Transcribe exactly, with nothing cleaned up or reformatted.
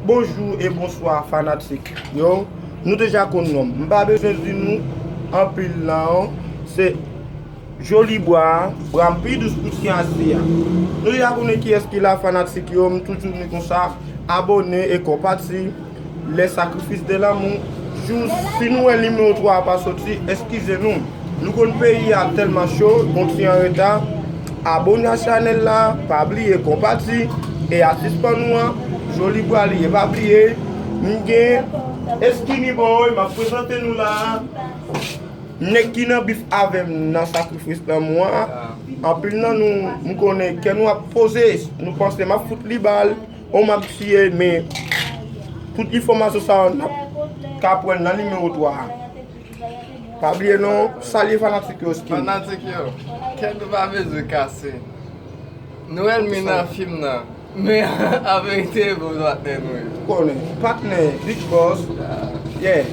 Bonjou e bonswa fanatik yo. Nou deja konn non m. M pa bezwen di nou anpil non. Se Joli Bra, bra m pi dous pou tyen ase a. Nou deja konnen kiyès ki la fanatik yo, m toujou di konsa, abòne e konpati. Les sacrifices de l'amour. Jou, si nou wè nimewo twa a pa soti, eskize nou. Nou konn peyi a tèlman cho, bon ti an reta. Abòne a chanèl la, pa bliye konpati. E atis pa nou an, Joli Bra li ye, pa bliye. M gen Skinny Boy, m ap prezante nou la. Nèg ki nan bif avè m nan sakrifis lanmou an. Anpil nan nou, m konnen kè nou ap poze, nou panse m ap fout li bal, ou m ap tiye, men tout enfòmasyon sa yo n ap ka pran nan nimewo twa a. Pa bliye non, salye fanatik yo Skinny. Fanatik yo, kè nou pa bezwen kase. Nou ènmi nan fim nan. Men an verite, bon patnè nou ye. Konnen, patnè, Big Boss. Yeah.